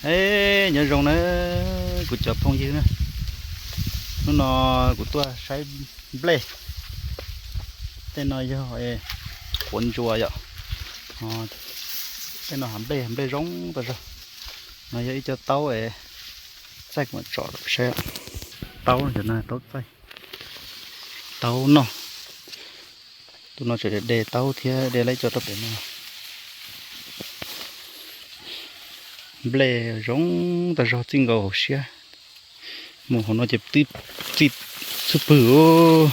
Eb, nyob zoo na, kuv cov phooj ywg na, hnub no kuv tuaj saib nplej. Tej no yog quav ntsuas yom. Tej no hav nplej, hav nplej zoo tas zog. No yog ib co taub es txaij, kuv mam tsom rau peb saib. Taub, cov no taub txaij, taub noj. Tus no tseem de taub thiab, de lawm ib co rau pem no. Nplej zoo tas zog, txij nkaus hauv siab mus hauv no ces twb txij xub pwg.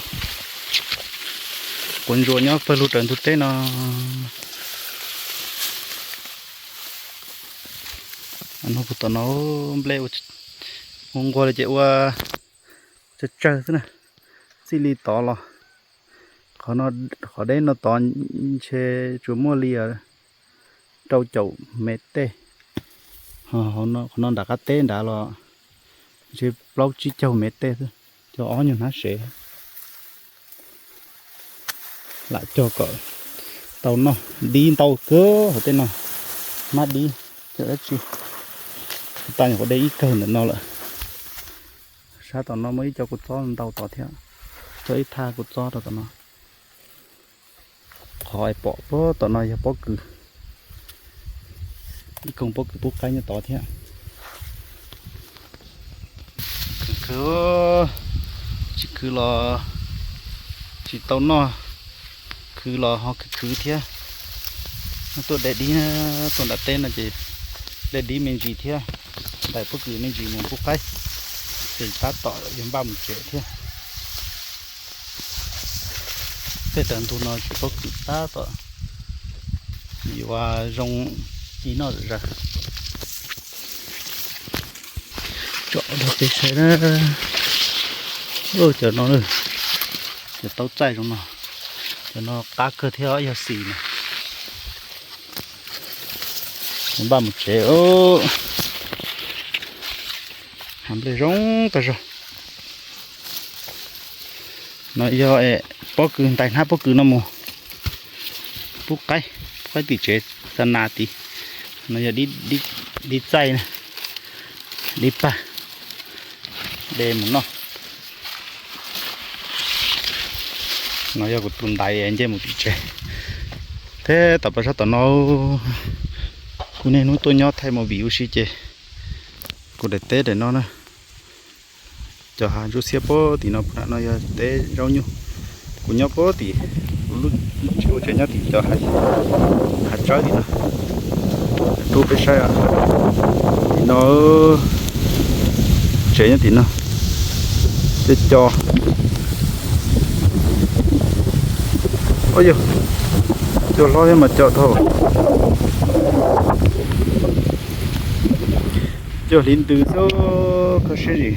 Quav ntsuas nyob pawg lug raws ntug teb no. No puag tom no nplej ua nquag li ces ua tsawg tsawg xwb na. Txij li tod los, qhov deb no tod ntshe tsuas muaj li rau caum mev tej. Qhov no nram qab teb nrad los ntshe plaub tsib caug mev tej xwb, cog ob nyuag hnab sev. Lam cog kom tau noj, dib ntau kawg hauv tej no, hmab dib, cov dab tsi. Kuv tab nyuam qhuav de ib kawg ntawm no lawm. Sab tom no muaj ib co kua txob ntau tod thiab, cog ib thaj kua txob rau tom no. Qhov es pom puag tom no yog pob kws, ib koog pob kws pub qaib nyob tod thiab. Khwv khwv, tsis khwv los tsis tau noj, khwv los ho khwv khwv thiab. Tuaj de dib, tuaj nram teb no ces de dib me ntsis thiab, ntais pob kws me ntsis mus pub qaib, ces tab tom yuav npaj mus tsev thiab. Tej raws ntug no tsis pob kws tab tom yuav zoo ib noj zam zaws. Tsom rau peb saib na. Cov no, cov taub txaij zoo no, cov no qab kawg thiab, yog xis na. Npaj mus tsev. Hav nplej zoo tas zog. No yog pob kws, ntais hnab pob kws no mus pub qaib, pub qaib tim tsev xa nas tid. No yog dib txaij na, dib pag, de mus noj. No yog kuv tus ntaiv nce mus tim tsev. Thiab tom pas sab tom no, kuv niaj hnub tuaj nyob thaij movie ua si ces kuv daim teb daim no na, cov hav ntsuab xiab puag tim no, puag nram no yog teb zaub nyuj. Kuv nyob puag tim, kuv lub tsev ua tsev nyob tim cov hav tsawb tim no. Rub peb saib, tim no, tsev nyob tim no. Cov co, o yog cov hlob thiab mas co dhau. Cov hliv ntws xwb, kho siab zim.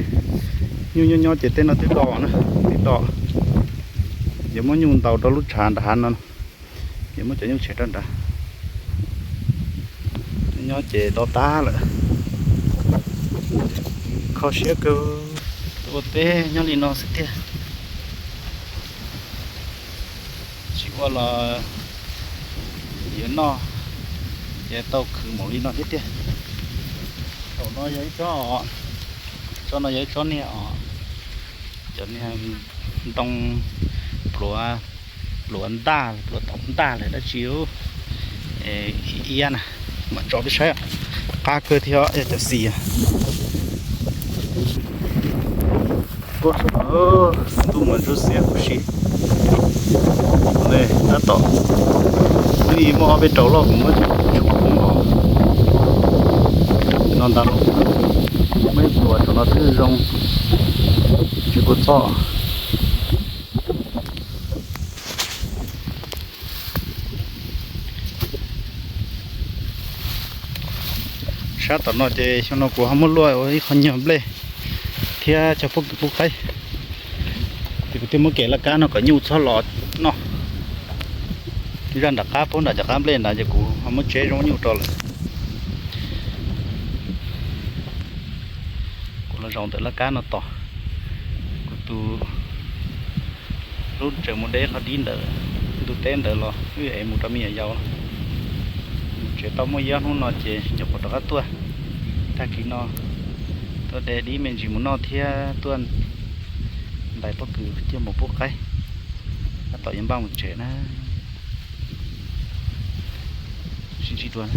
Nyuj nyob nyob ces tej no twb do na, twb do. Yuav muab nyuj ntaus rau lub tshav nram hav no, yuav muab cov nyuj tshem rau nrad. Nyob ces do tag lawm, kho siab kawg. Ua teb nyob li no xwb tiag, tsis ua los yuav noj, ces tau khwv mus li no thiab tiag. Tsob no yog ib tsob, tsob no yog ib tsob niag os, cov niag ntoo pluav, pluav ntaj, pluav taum ntaj lawm dab tsi, iab na, mam tso peb saib. Qab kawg thiab, yog cov xis. Ntuj mas ntsuab xiab huv si. Tab tom twb muaj ob peb rau loj kuv muab tsis poob los. No ntag, muaj ib pluas tsob no twb zoo, tsis kua txob. Sab tom no ces xyoo no kuv ho muab luaj ua ib qho nyuag nplej thiab cog pob kws pub qaib. Ces kuv thiaj muab kev laj kab no kom nyuj txhob los noj. Zaj nram qab, puag nram cov qab nplej nrad ces kuv ho muab tseb zoo nyuj rau lawm. Kuv los zaum ntawm laj kab no tos, kuv tus hlub tseem mus de qhov dib ntawd, ntug teb ntawd los wb ev mus rau me nyuam yaus. Mus tsev tau muaj ib ob hnub no ces nyuam qhuav rov qab tuaj. Tag kis no tuaj de dib me ntsis mus noj thiab tuaj ntais pob kws thiaj mus pub qaib. Tab tom yuav npaj mus tsev na. Sib ntsib dua.